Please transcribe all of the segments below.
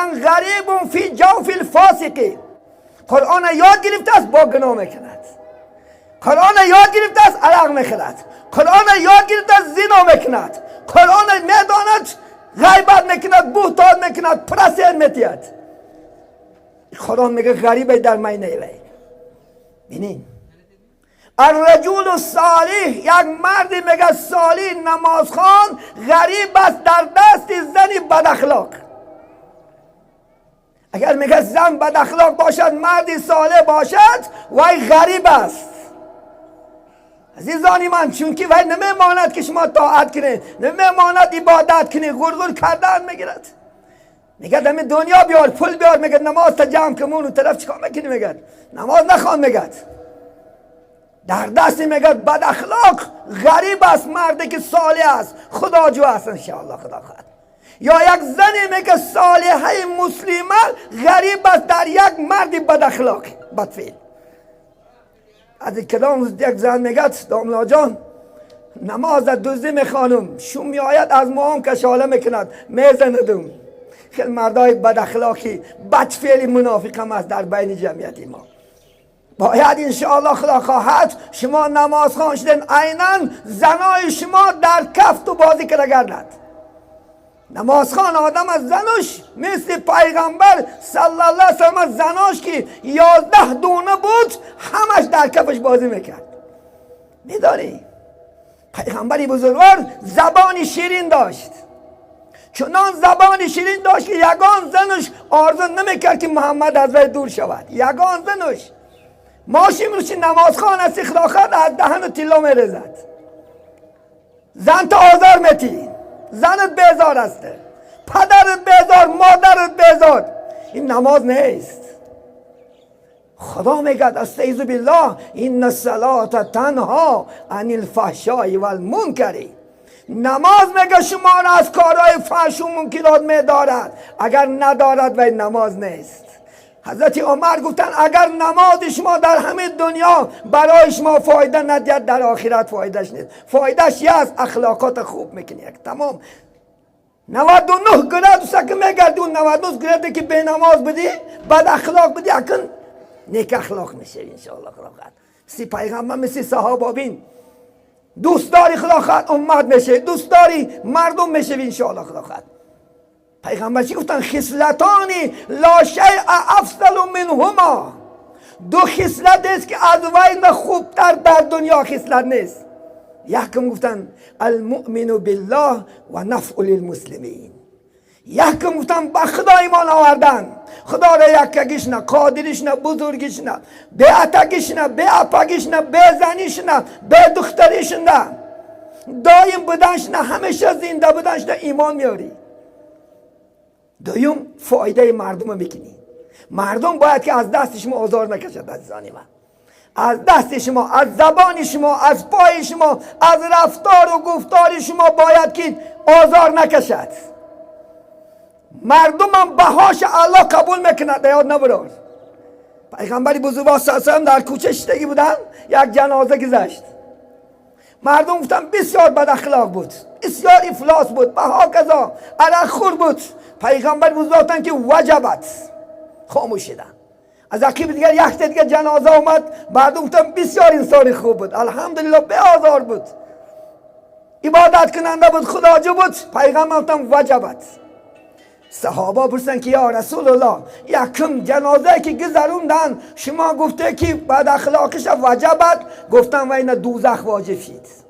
گفتن غریب فی جوف الفاسقی. قرآن یاد گرفته است با گناه میکند، قرآن یاد گرفته است عرق میخورد، قرآن یاد گرفته است زنا میکند، قرآن میداند غیبت میکند، بهتان میکند، پرسیر میتید. قرآن میگه غریب در مینه وی. ببینین الرجل الصالح، یک مردی میگه صالح نمازخوان غریب است در دست زنی بد اخلاق. اگر میگه زن بد اخلاق باشد، مردی صالح باشد، وی غریب است. عزیزانی من، چونکی وی نمیماند که شما طاعت کنید، نمیماند عبادت کنید، غرغر کردن میگیرد. میگه دم دنیا بیار، پول بیار، میگه نماز تا جمع کمون و طرف چیکار میکنی؟ میگه نماز نخوان. میگه در دست میگه بد اخلاق غریب است مردی که صالح است، خداجو است، انشاءالله خدا خواهد. یا یک زنی میگه صالحه مسلمه غریب است در یک مردی بد اخلاق، بدفعل. از کدام یک زن میگه داملا جان نماز دزدی میخوانم، شوم میآید از موام کشاله میکند، میزندم. خیلی مردای بد اخلاقی، بدفعلی، منافق هم است در بین جمعیت ما. باید انشاءالله خدا خواهد شما نماز خوان شدن، عینا زنای شما در کفت و بازی کرده گردد. نمازخوان آدم از زنش مثل پیغمبر صلی الله علیه وسلم، زناش که 11 دونه بود همش در کفش بازی میکرد. میدانی پیغمبری بزرگوار زبان شیرین داشت، چنان زبان شیرین داشت که یگان زنش آرزو نمیکرد که محمد از وی دور شود. یگان زنش ماشی میشه نمازخوان هستی، خدا خواهد از دهن و طلا میرزد. زن تا آزار میتی، زنت بیزار است، پدرت بیزار، مادرت بیزار، این نماز نیست. خدا میگه استعیذ بالله ان الصلاة تنها عن الفحشاء والمنکر. نماز میگه شما را از کارهای فحش و منکرات میدارد. اگر ندارد و نماز نیست. حضرت عمر گفتن اگر نماز شما در همه دنیا برای شما فایده ندید، در آخرت فایدهش نیست. فایدهش یه است، اخلاقات خوب میکنی، یک تمام. 99 grade سک میگردی، اون 99 grade که به نماز بدی، بد اخلاق بدی، اکن نیک اخلاق میشه انشاءالله خدا خواهد. سی پیغمبر مثل صحابه بین، دوست داری خدا خواهد امت میشه، دوست داری مردم میشه انشاءالله خدا خواهد. پیغمبر چی گفتن؟ خصلتانی لا شیء افضل منهما. دو خصلت است که از وی خوبتر در دنیا خصلت نیست. یکم گفتن المؤمن بالله و نفع للمسلمین. یکم گفتن به خدا ایمان آوردن، خدا را یکگیش نه، قادرش نه، بزرگیش نه، به اتگیش نه، به اپگیش نه، به زنیش نه، به دختریش نه، دایم بودنش نه، همیشه زنده بودنش نه، ایمان میاری. دویم فایده مردم میکنی. مردم باید که از دست شما آزار نکشد. عزیزانی من، از دست شما، از زبان شما، از پای شما، از رفتار و گفتار شما باید که آزار نکشد. مردم هم بهاش الله قبول میکند. یاد نبرار پیغمبری بزرگوار صلی الله علیه و در کوچه شدگی بودن، یک جنازه گذشت. مردم گفتن بسیار بد اخلاق بود، بسیار افلاس بود، بها کذا عرق خور بود. پیغمبر بزرگوار گفتن که وجبت، خاموش شدن. از عقیب دیگر یک دیگه جنازه اومد، مردم گفتن بسیار انسان خوب بود، الحمدلله به آزار بود، عبادت کننده بود، خداجو بود. پیغمبر گفتن وجبت. صحابه پرسن که یا رسول الله، یکم جنازه که گذروندن شما گفته که بد اخلاقش وجبت، گفتن و این دوزخ واجب شد.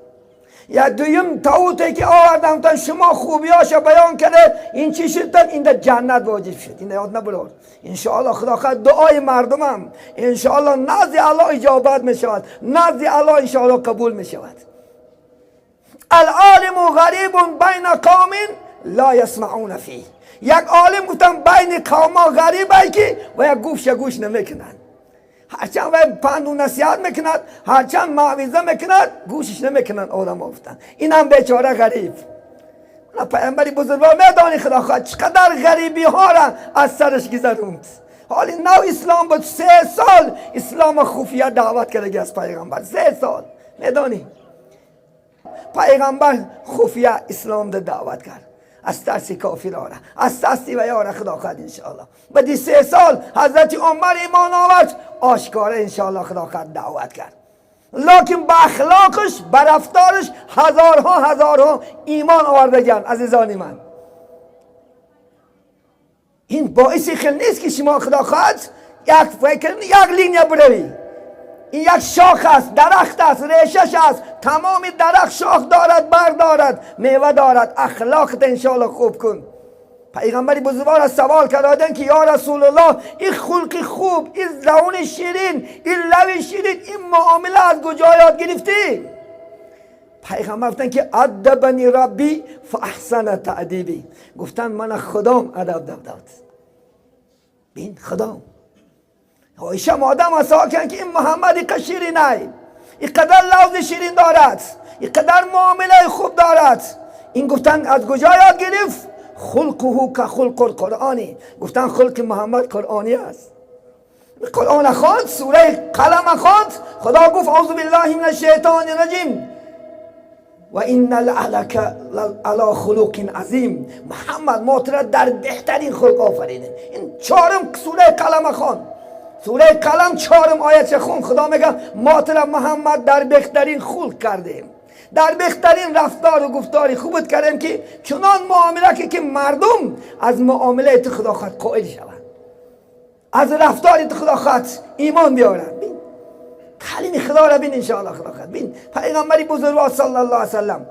یا دویم تاوته که آوردن گفتن شما خوبیاش بیان کرده، این چی شد؟ این در جنت واجب شد. این یاد نبرد انشاءالله خدا خواهد دعای مردمم انشاءالله نزد الله اجابت می شود، نزد الله انشاءالله قبول می شود. العالم غریب بین قوم لا یسمعون فیه. یک عالم گفتم بین قوما غریبه که و یک گوش گوش نمیکنند. هرچند و پند و نصیحت میکند، هرچند موعظه میکند، گوشش نمیکنند آدم. گفتن این هم بیچاره غریب. پیامبری بزرگوار میدانی خدا خواهد چقدر غریبی ها را از سرش گذروند. حالی نو اسلام بود، 3 سال اسلام خفیه دعوت کرده از پیغمبر، 3 سال. میدانی پیغمبر خفیه اسلام ده دعوت کرد. از ترس کافرها، از ترس و یار خدا خواهد انشاءالله. بعد 3 سال حضرت عمر ایمان آورد، آشکارا انشاءالله خدا خواهد دعوت کرد، لکن با اخلاقش، با رفتارش هزارها هزارها ایمان آورده. عزیزان من، این باعث خیلی نیست که شما خدا خواهد یک فکر یک линия بروی. این یک شاخ است، درخت است، ریشش است. تمام درخت شاخ دارد، برگ دارد، میوه دارد. اخلاق انشاءالله خوب کن. پیغمبر بزرگوار از سوال کردن که یا رسول الله، این خلق خوب، این زبان شیرین، این لب شیرین، این معامله از کجا یاد گرفتی؟ پیغمبر گفتن که أدبني ربي فأحسن تأديبي. گفتن من خدام ادب داد. بین، خدا عایشه مادرم سوال کردن که این محمد اینقدر شیرین ای، اینقدر لفظ شیرین دارد، اینقدر معامله خوب دارد، این گفتن از کجا یاد گرفت؟ خلقه كخلق القرآن. گفتن خلق محمد قرآنی است. قرآن خواند، سوره قلم خواند. خدا گفت: اعوذ بالله من الشیطان الرجیم، و إنك لعلى خلق عظیم. محمد، ما تو را در بهترین خلق آفریدیم. این چهارم سوره قلم خواند، سوره قلم چهارم آیت خون. خدا میگه ما تو را محمد در بهترین خلق کردیم، در بهترین رفتار و گفتاری خوبت کردیم که چنان معامله که مردم از معامله تو خدا خواهد قائل شوند، از رفتار تو خدا خواهد ایمان بیارند. بین، تعلیم خدا را بین انشاءالله خدا خواهد. بین، پیغمبری بزرگوار صلی الله علیه وسلم،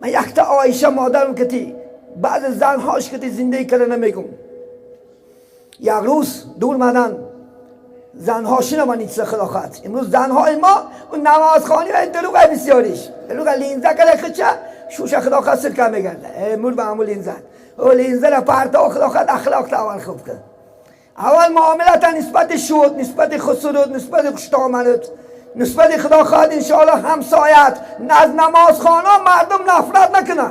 من یکتا عایشه مادرم کتی بعض زنهاش کتی زندگی کرده نمیگم. یک روز دور مدن زنهاشون من این خدا خواهد. امروز زنهای ما اون نمازخانی و دروغ بسیاریش دروغ لینزه کرده، خچه شوش خدا خواهد سرکه میگرده مور به همون لینزه او لینزه را پرتا. خدا خواهد اخلاق تا اول خوب کن، اول معاملت نسبت شود، نسبت خسرت، نسبت خوشتامنت، نسبت خدا خواهد انشاءالله همسایت. از نمازخانه مردم نفرت نکنه.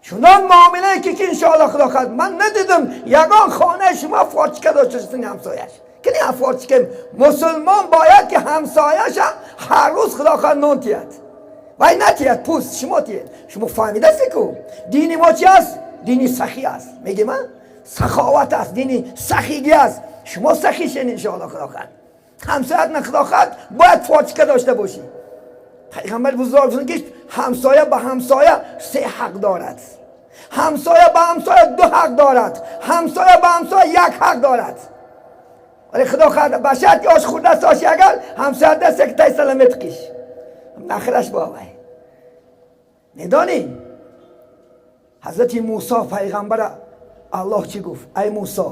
چنان معامله که انشاءالله خدا خواهد من ندیدم یگان خانه شما форточка داشته همسایش که نه форточка. مسلمان باید که همسایش هر روز خدا خواهد نون تید وای نتید پوست شما تید. شما فهمیده است که دین ما چی است؟ دینی سخی است. میگی من سخاوت است، دینی سخیگی است. شما سخی شین انشاءالله خدا خواهد همسایت نه خدا خواهد باید форточка داشته باشی. پیغمبر بزرگ که همسایه به همسایه سه حق دارد، همسایه به همسایه دو حق دارد، همسایه به همسایه یک حق دارد. ولی خدا خواهد بشر که آش خورده است آشی اگر همسایه دست یک تای سلامت کش نخرش با وی. میدانی حضرت موسی پیغمبر الله چی گفت؟ ای موسی،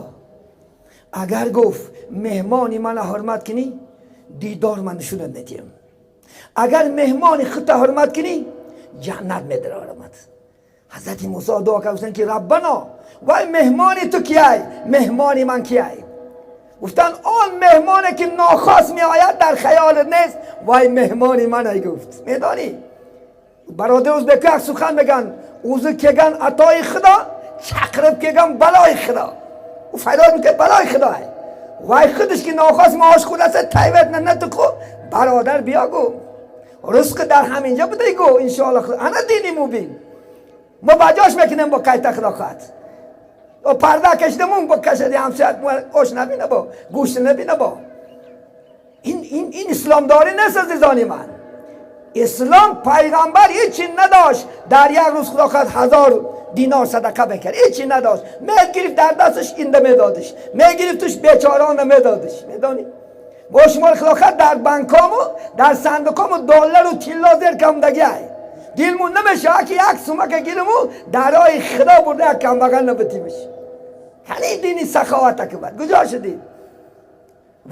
اگر گفت مهمانی من حرمت کنی، دیدار من نشونت میدیم. اگر مهمان خود حرمت کنی، جنت میدرارمت. حضرت موسی دعا کردن که ربنا، وای مهمانی تو کیای؟ مهمانی من کیای؟ گفتن آن مهمانی که ناخواست می آید، در خیال نیست، وای مهمانی من ای. گفت میدانی برادر ازبک یک سخن میگن: o'zi kelgan atoyi xudo، chaqirib kelgan baloyi xudo. U فریاد میکنه بلای خدا. وای خودش که ناخواست معاش خورده تایبت نه تو برادر بیا گو رزق در همینجا بده گو انشاءالله خدا انا دینی مبین. ما بجاش میکنیم با قیت خدا خواهد و پرده کشیدمون با کشیده همسایت آش نبینه با گوشت نبینه با این اسلام داری نیست. عزیزانی من، اسلام پیغمبر هیچی نداشت، در یک روز خدا خواهد 1000 دینار صدقه بکرد. هیچی نداشت، میگرفت در دستش اینده میدادش، میگرفتش بیچاران میدادش. میدانی با شما خدا خواهد در بانکامو در صندوقامو دلار و طلا زیر کمدگی ای دیلمون نمیشه که یک سومک گیرمو در راه خدا برده یک کم بغل نبتیمش. یعنی دینی سخاوت که بعد کجا شدید؟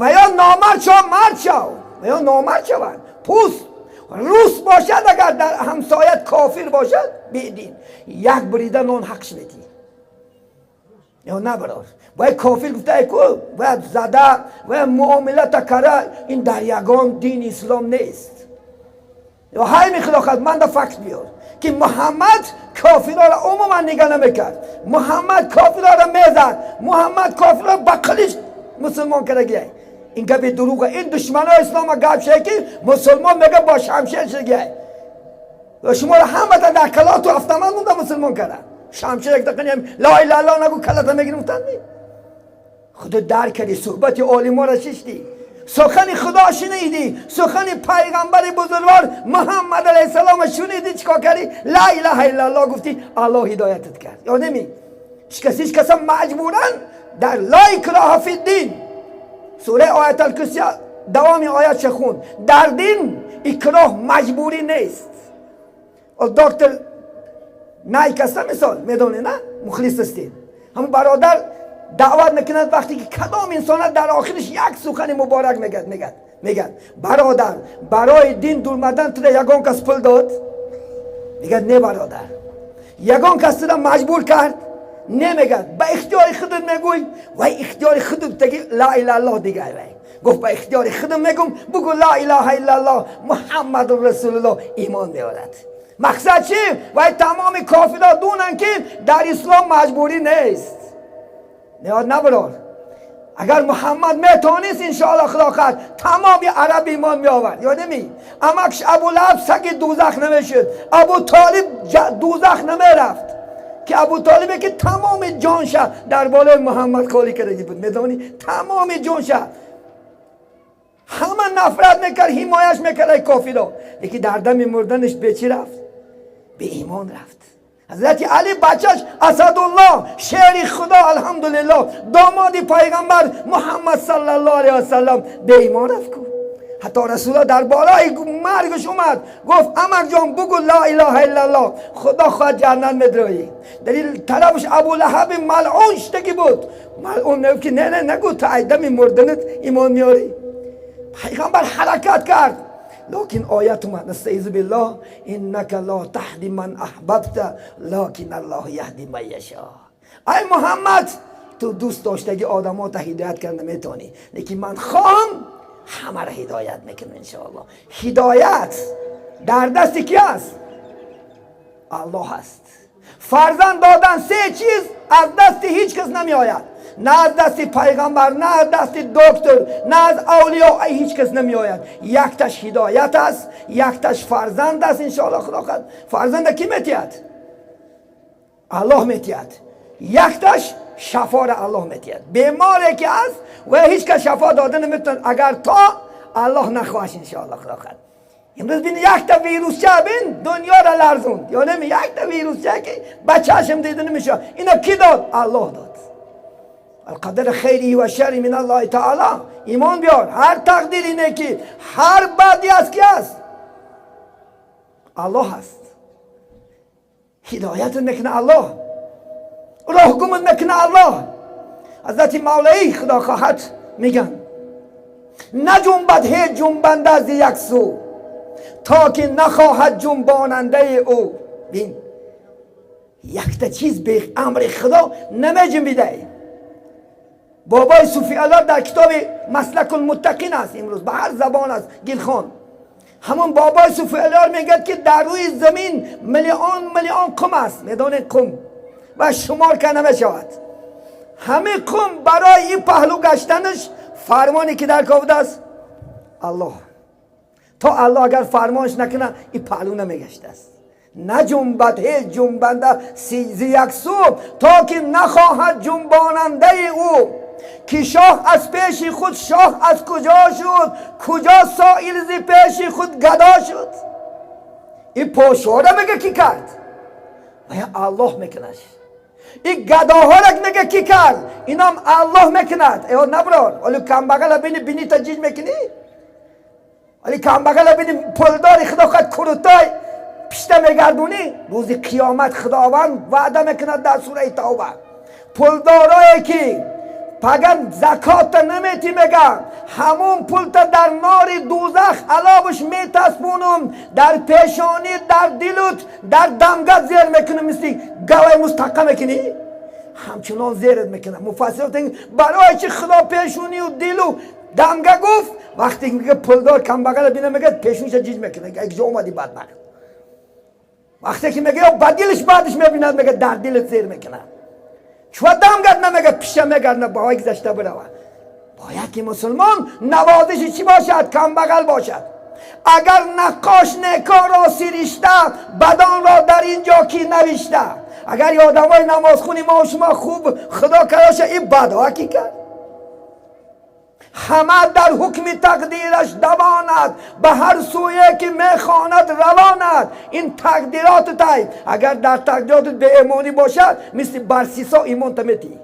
و یا نامرد شو، مرد شو و یا نامرد شوند. پوست روس باشد، اگر در همسایت کافر باشد، بیدین یک بریده نان حقش میدی یا نه برار. باید کافر گفته کو باید زده و معامله کرده. این در یگان دین اسلام نیست. یا های میخلاقت من دا fact بیار که محمد کافرها را عموما نگاه نمیکرد، محمد کافرها را میزد، محمد کافرها را با قلیچ مسلمان کرده. این گپ دروغه. این دشمن اسلام گپ شه که مسلمان میگه با شمشیر شده. و شما را همه تا در کلات و افتمان مونده مسلمان کرده. شمشیر یک دقیقه لا اله الا الله نگو کلات میگیرم تن. خود درک کردی، صحبت عالما را ششتی، سخن خدا شنیدی، سخن پیغمبر بزرگوار محمد علیه السلام شنیدی، چیکار کردی؟ لا اله الا الله گفتی، الله هدایتت کرد. یا نمی؟ هیچ کس مجبورا در لا اکراه فی الدین، سوره آیت الکرسی دوام آیت خون، در دین اکراه مجبوری نیست. دکتر نایک است مثال میدونی نه؟ مخلص هستید. همون برادر دعوت میکند وقتی که کدام انسان در آخرش یک سخن مبارک میگد برادر برای دین دور مدن تو یگان کس پول داد؟ میگد نه برادر. یگان کس تو مجبور کرد؟ نمیگد. به اختیار خودت میگوی و اختیار خودت تگی لا اله الله دیگه وی. گفت به اختیار خودم میگم بگو لا اله الا الله محمد رسول الله، ایمان میارد. مقصد چی؟ و تمام کافرها دونن که در اسلام مجبوری نیست. نیاد نبرار. اگر محمد میتونست انشاءالله خدا خواهد تمام عرب ایمان می آورد یا نمی؟ امکش ابو لهب سگ دوزخ نمیشد، ابو طالب دوزخ نمیرفت که ابو طالبه که تمام جانش در بالای محمد خالی کرده بود، میدونی؟ تمام جانش همه نفرت میکرد، حمایش میکرد ای کافرا، لیکن در دم مردنش به چی رفت؟ به ایمان رفت. حضرت علی بچهش اسدالله شیر خدا الحمدلله داماد پیغمبر محمد صلی الله علیه و سلم به ایمان رفت. حتی رسول الله در بالای مرگش اومد گفت امر جان بگو لا اله الا الله، خدا خواهد جنت میدرایی. در این طرفش ابو لهب ملعون شتگی بود، ملعون نگفت که نه نه نگو تا دم مردنت ایمان میاری. پیغمبر حرکت کرد، لكن آیت اومد استعیذ بالله انک لا تهدی من احببت لكن الله یهدی من یشاء. ای محمد تو دوست داشتگی آدم تا هدایت کرده نمیتونی، لیکن من خواهم همه را هدایت میکنم انشاءالله. هدایت در دست کی است؟ الله است. فرزند دادن سه چیز از دست هیچ کس نمی آید، نه از دست پیغمبر، نه از دست دکتر، نه از اولیا، ای هیچ کس نمی آید. یک تاش هدایت است، یک تاش فرزند است انشاءالله خدا خواهد. فرزند کی میتید؟ الله میتید. یک تاش شفا را الله میتید. بیماری که است و هیچ کس شفا داده نمیتونه اگر تا الله نخواهد انشاءالله خدا خواهد. امروز بین یک تا ویروس چه بین دنیا را لرزوند یا نمی؟ یک تا ویروس چه که بچه‌شم دیده نمیشه. اینا کی داد؟ الله داد. القدر خیری و شری من الله تعالی. ایمان بیار هر تقدیری نیکی هر بدی است کی است؟ الله است. هدایت میکنه الله، راه گم میکنه الله. حضرت مولوی خدا خواهد میگن نجنبد هیچ جنبنده از یک سو تا که نخواهد جنباننده او. بین یک تا چیز به امر خدا نمیجنبیده. بابای صوفی الله در کتاب مسلک المتقین است، امروز به هر زبان است گیلخان. همون بابای صوفی الله میگه که در روی زمین میلیون میلیون قم است، میدونید قم و شمار که نمیشود. همه قم برای این پهلو گشتنش فرمانی که در کافده است الله. تا الله اگر فرمانش نکنه این پهلو نمیگشته است. نجنبد هیچ جنبنده ز یک سو تا که نخواهد جنباننده او. که شاه از پیش خود شاه از کجا شد، کجا سائل ز پیش خود گدا شد. این پاشا را میگه کی کرد؟ و الله میکنش. این گداها را میگه کی کرد؟ اینام الله میکند. ای نبرار ولی کمبغل بینی بینی تا جیج میکنی، ولی کمبغل بینی پولداری خدا خود کروتای پشت میگردونی. روز قیامت خداوند وعده میکند در سوره توبه پولدارایی که پگن زکات نمیتی میگن همون پول تا در نار دوزخ علاوش میتسبونم، در پیشانی در دلت در دمگت زیر میکنم، مثل گوای مستقه میکنی همچنان زیرت میکنم. مفسر برای چی خدا پیشونی و دلو دمگه گفت؟ وقتی میگه پولدار کم بغل بینه میگه پیشونیش جیج میکنه یک جا اومدی بدبخت. وقتی که میگه بدیلش بعدش میبیند میگه در دلت زیر میکنه. چون دمگرد نمیگه پیشه میگرد با گذشته بروه. باید که مسلمان نوازش چی باشد؟ کم بغل باشد. Агар наққош некон ро сиришта, бадон ро дар инҷо ки навишта? Агар одамои намозхуни мо шумо хуб худо кардаша, ин бадҳо ки кард? Ҳама дар ҳукми тақдираш давонад, ба ҳар сӯе ки мехонад равонад. Ин тақдироту тай. Агар дар тақдироту беэмонӣ бошад, мисли барсисо имонта метиҳӣ.